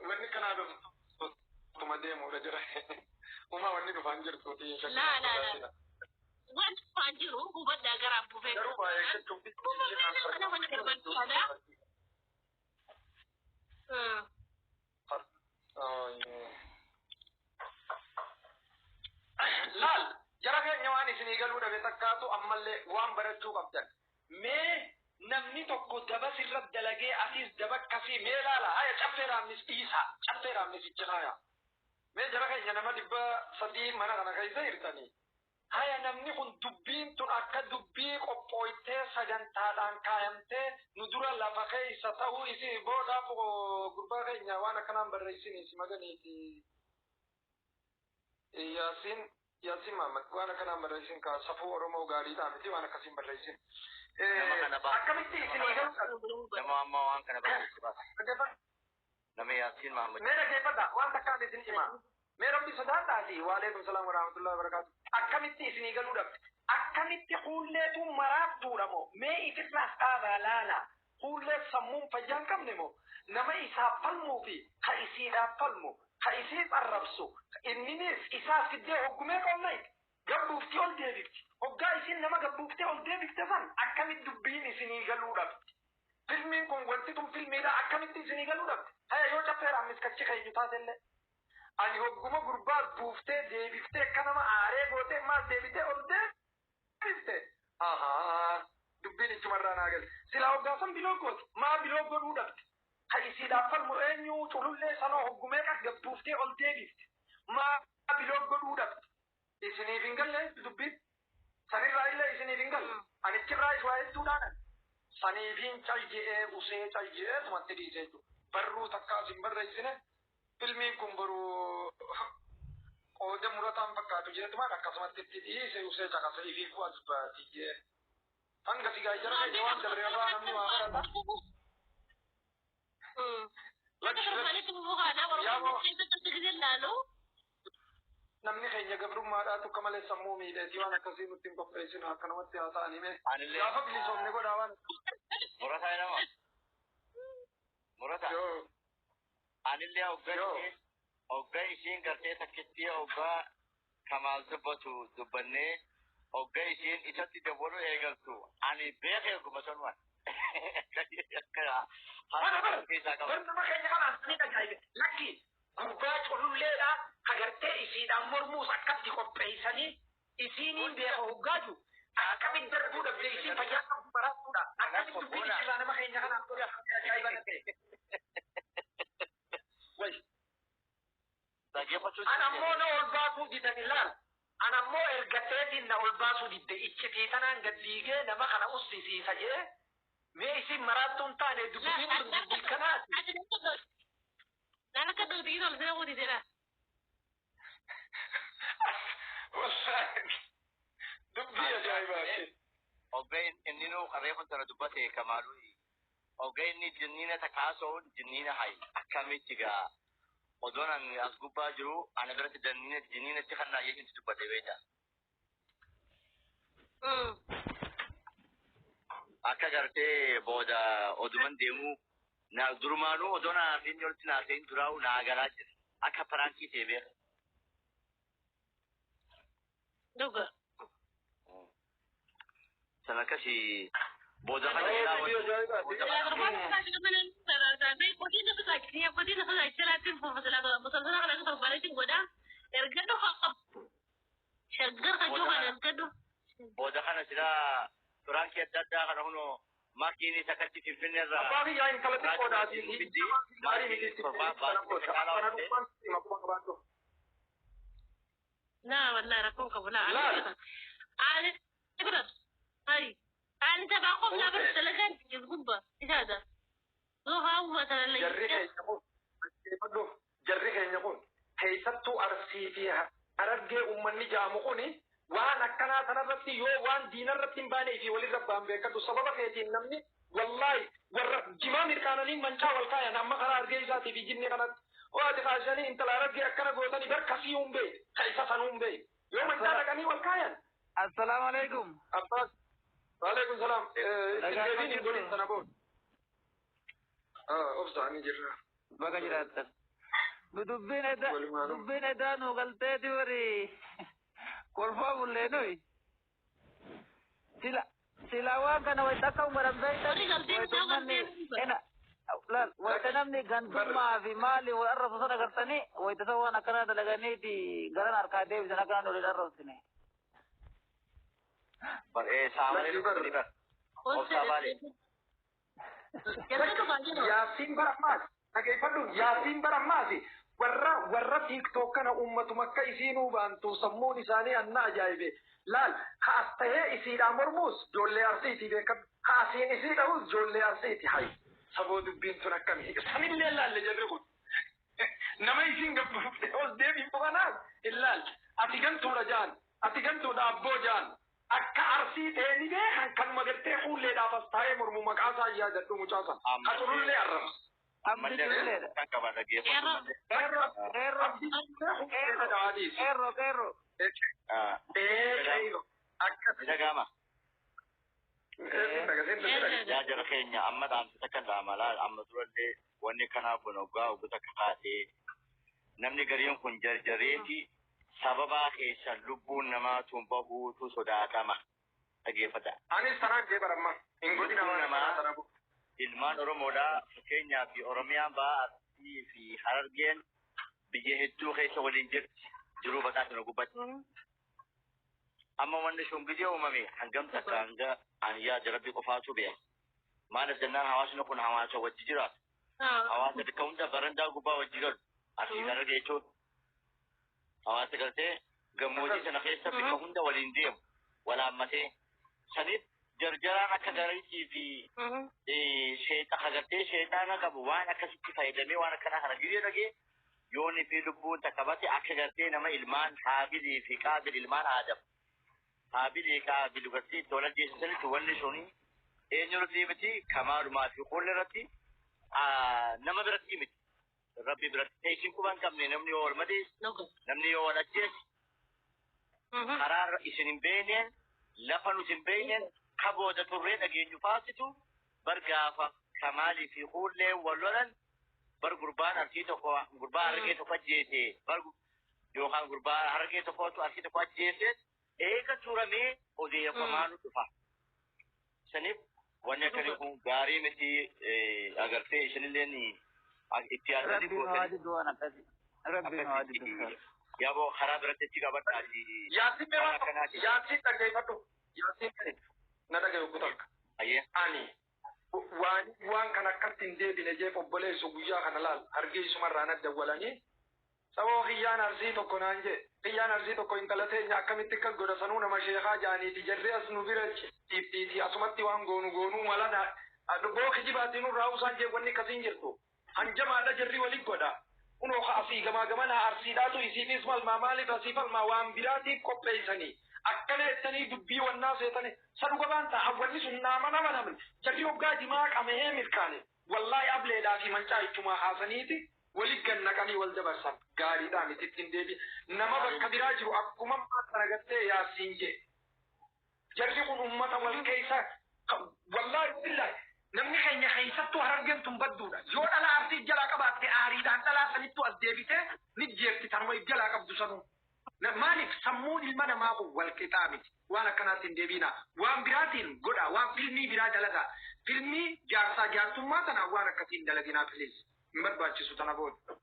Wanni kanaa dhuftu deemuudha jira. Uumaa wanni dhufaan jirtuuti hin shakkiin. Laa laa laa. Wanti dhufaan jiru hubadhaa gara abbufee. Garuu baay'ee jechuun Kana mana barbaadaadha. Laal, jara keenya waan isinii galuu dhabe takkaatu ammallee waan barachuu qabdan. Mee namni tokko daba sirra dalagee atis daba akkasii mee laala, haya, Caffee Raammis dhiisaa, Caffee Raammisichi haya. Mee jara keenya nama 300 mana kana keessa jirtanii. Haya, namni kun dubbiin tun akka dubbii qophooytee sagantaadhaan kaayamtee nu dura lafa keessa ta'uu isin boodaaf gurbaa keenya waan akkanaan barreessini si maganiiti. Yaasiin, Yaasiin Mahammad, waan akkanaan barreessin ka safuu Oromoo gaariidhaa miti waan akkasiin barreessin. Nama kana baasa. Akkamitti isinii galuu Nama amma waan kana barreessu baasa. Nama Yaasiin Mahammad. Mee dhaggeeffadha, waan takkaan isin hima. Mee Rabbi sodaadhaati. Waalaikum salaam warahmatullahi wabarakatuh. Akkamitti isinii galuu dhabde? Akkamitti kuulleetu maraaftuudha moo? Mee ifirraas dhaabaa laala. Kuullee sammuun fayyaa hin qabne moo? Nama isaaf falmuu fi ka isiidhaaf falmu, ka isii arrabsu, inninis isaaf fiddee hoggumee qonnayte. Gabbuuftii ol deebifti. Hoggaa isiin nama gabbuuftee ol deebifte san akkamitti dubbiin isinii galuu dhabde? Filmiin kun, wanti tun filmiidha, akkamitti isinii galuu dhabde? Haya, yoo Caffee Raammis kachi keenyu taatellee. Ani hogguma gurbaa buuftee deebiftee akka nama aaree gootee maal deebitee ol deebifte. Ahaa, dubbiin ichumarraa naa gale. Silaa hoggaasan block gooti. Maa block godhuu dhabde? Ka isiidhaaf falmu eenyu, culullee sanoo hoggumee gabbuuftee ol deebifte. Maa block godhuu dhabde? Isiniif hin galle dubbiin. Sanirraa illee isiniif hin galle. Anichirraa is waa hedduudhaan. Saniifiin cal je'ee usee cal je'ee tumatti dhiisee jechuudha. Barruu takka as hin barreessine, filmiin kun boru qooda murataan fakkaatu jeetumaan akkasumatti itti dhiise, usee caqase, ifiifuu as baatiyyee. Hanga si gaajjara keenya waan dabre irraa namni waa barata. Akka barbaadetti bubukaadha. Oromoo keessatti gisee laalu. Namni keenya gabrummaadhaatu akka malee sammuu miidheetii waan akkasii nutti hin qopheessinu, akkanumatti haasa'anii mee. Anillee Gaafa bilisoomne godhaa waan. Murataa nama. Murataa. Yoo. Anillee hoggaa Yoo. isheen hoggaa isiin gartee takkittii hoggaa Kamaal dubbatu dubbannee hoggaa isiin isatti dabaluu eegaltu ani beekee oguma sanumaan. Bara bara Keessaa qaba. bar nama keenya kanaan sanii ajaa'ibe, lakki, gurbaa cululleedha kagartee isiidhaan mormuus akkatti qopheessanii isiiniin beeka hoggaaju akkamitti darbuu dhabde? Isiin fayyaa qabdu barachuudha, akkamitti dubbiin isirraa nama keenya kanaan godhe ajaa'iba na ta'e. Wayi. Dhaggeeffachuu. An ammoo na ol baasuu didan, ilaal. An ammoo ergateetiin na ol baasuu didde, iccitii tanaan gad diigee nama kana ussisiisa jee. Mee isin maraattuu hin taane, dubbiin tun dubbii kanaati. Naan akka dubbii tol bira wuti jedha. Wallaahi dubbii ajaa'ibaati. Hoggaa inni nuu reefu sana dubbate Kamaaluu. Hoggaa inni jinniina takaasoo jinniina hayi akkamitti gaa odoon ani as gubbaa jiru ana biratti danniina jinniinatti kannaa jechuun dubbate beektaa. Akka gartee booda oduman deemuu na durumaanuu odoo naa inni olitti naaseen duraa'u naa galaa jira. Akka prank ta'e beeka. Dhuga. Sana akkasii booda kana Dubbii ilaa ajaa'ibaati. Silaa barbaadu qotiin lafa saachisiyaa qotiin lafa saachisiyaa musalsala kana akka barbaadetti godha. Ergadhu, shaggar kajuu kana ergadhu. Booda kana silaa prank adda addaa kana hunoo makiinis akkatti Finfinnee irraa. Abbaa biyyaa intala xiqqoodhaati. Gaarii miti itti kana dhuunfaan akkuma qabaadhu. Laa wallahi, rakkoon qabu laa. Laal. Ani bira hari. Ani taphaa qofaa bira dalagaan gubba isaadha. Yoo haawwata Jarri keenya kun, dhaggeeffadhu, jarri keenya kun keessattuu Arsii fi Harargee uummanni jaamu kuni waan akkanaa sanarratti yoo waan diinarratti hin baanee fi walirra baan beekadhu. Sababa keetiin namni wallaahi warra jimaa mirqaananii mancaa wal kaayan amma karaa argee isaatii fi jinni kanatti waati kaasanii intala Harargee akkana gootanii bar kasii hin beek ka isa sanuu hin beek yoo mancaa dhaqanii wal kaayan. Assalaamu alaikum. Abbaas, waalaikum salaam, itti deebiin hin godhin sana booda. Obsa, ni jirra. Baga jiraattan. Nu dubbiin edaa dubbiin edaa nu galteeti bari kolfaa bullee nuyi. Sila sila waan kana wayita akka uummaran beektan Warri galtee wayita isaa uummanni galtee ena laal wayita namni gantummaa fi maali wal arrabsu sana gartanii wayita isa waan akkanaa dalaganiiti garan harkaa deebisan akkanaa nu waliin arrabsine. Bar saamalee dhuftanii bar. Obsaa baale. Yaasiin bara ammaas dhageeffadhu, yaasiin bara ammaas warra TikTok kana uummatuma akka isiinuu baantu sammuun isaanii anna ajaa'ibe. Laal, ha as tahee isiidhaa mormuus ijoollee Arsiiti beekam, ha asiin isii dha'us ijoollee Arsiiti. Hay saboo, dubbiin tun akkamii? Sanillee laalle, jarri kun nama isiin gabbuuftee ol deebiin kanaas hin laalle. Ati gantuudha jaan, ati gantuudha abboo jaan, akka Arsii ta'ee ni beekan. Kanuma gartee fuulleedhaaf as taa'ee mormu maqaa isaa yaadadhu, mucaa sana haxurullee arrabsa. Abdi culleedha. Kan qaba, dhaggeeffadhu malee. Qeerroo. Qeerroo. Qeerroo dhawaatiis. Qeerroo, qeerroo. Qeerroo akkas. Ni dhaga'ama. Qeerroo. Yaa jara keenya, amma dhaamsa takka dhaamalaa amma durallee wanni kanaa kun hoggaa hoggu takka kaatee namni gariin kun jarjareeti sababaa keessan lubbuun namaa tun bahuutu sodaatama. Dhageeffata. Anis tanaan jee baramma hin godhina waan Namaa- akkanaa tana. Ilmaan Oromoodhaa, fakkeenyaa fi Oromiyaan ba'a Arsii fi Harargeen biyya hedduu keessa waliin jirti. Jiruu baqaa sana gubbatti. Amma wanni sun gidee uumame hangam takka hanga ani yaada Rabbi qofaatu beeka. Maaliif jennaan, hawaasni kun hawaasa wajji jiraatu. Hawaasa bakka hunda barandaa gubbaa wajji galu. Arsii Harargee jechuun hawaasa galtee gammoojjii sana keessa bakka hunda waliin deemu. Walaammatee saniif jarjaraan akka gariitii fi sheexa agartee sheexaana qabu waan akkasitti fayyadamee waan akkanaa kana gidee dhagee yoonni fi lubbuun takka bate akka gartee nama ilmaan Haabilii fi Qaabil, ilmaan Aadam Haabilii Qaabil gartee itti wal ajjeesan sanitti wanni suni eenyurratti miti, kamaalumaa fi qulli irratti, nama biratti miti, Rabbi biratti ta'e. Isin quba hin qabne, namni yoo wal madeesse, namni yoo wal ajjeese, karaa isin hin beekneen, lafa nuti hin beekneen kabooda turree dhageenyu faasitu bar. Gaafa Kamaalii fi Kuullee wal lolan bar, gurbaan Arsii tokko gurbaa Harargee tokko ajjeese bar, yookaan gurbaa Harargee tokkotu Arsii tokko ajjeese, eega turamee odeeffamaanu dhufa. Saniif wanni akkanii kun gaarii miti. Agartee isinilleen itti yaadanii Rabbi nu haa gootanii diddu waan akkasii. Rabbi nu haa diddu. Yaaboo karaa biratti itti qabadhaati. Yaasiin Waan akkanaati. Yaasiin dhaggeeffadhu. Yaasiin na dhagayu kutakka. Ayyee. Ani waan kan akkatti hin deebine jeef obboleessu guyyaa kana laal hargeessumarraa na dawwalanii, sababa kiyyaan Arsii tokko naan jee, kiyyaan Arsii tokko intala teenya akkamitti akkas godha, sanuu nama sheekaa jaaniiti, jarri as nu bira ciiftiiti, asumatti waan goonu goonuu mala na boo kijibaatiin nurraa usaan jee. Wanni akkasiin jirtu hanjamaadha, jarri walit godha. Kunoo ka asii gamaa gamana Arsiidhaatu isiifis falmaa, maaliif asii falmaa, waan biraatiif qopheessanii akkana jettanii dubbii wannaa seetanii sadu gabaan ta'a. Wanni sun naama nama namni jarri hoggaa jimaa qama'ee milkaane wallaahi ableedhaa fi mancaa ichumaa haasaniiti walit gannaqanii wal dabarsan. Gaariidhaa miti, ittiin deebi. Nama bakka biraa jiru akkuma ammaa kana gartee yaasiin jee, jarri kun ummata wal keessa. Wallaahi billaahi, namni keenya keessattuu Harargeen tun badduudha. Yoo dhala Arsii jalaa qabaatte, aariidhaan dhalaa sanittuu as deebitee ni jeefti, tanuma if jalaa qabdu sanuu. Maaliif sammuun ilma namaa kun wal qixaa miti. Waan akkanaatti hin deebiina. Waan biraatiin godha, waan filmii biraa dalagaa, filmii jaarsaa jaartummaa tana waan akkasiin dalaginaa, please. Hin barbaachisu tana booda.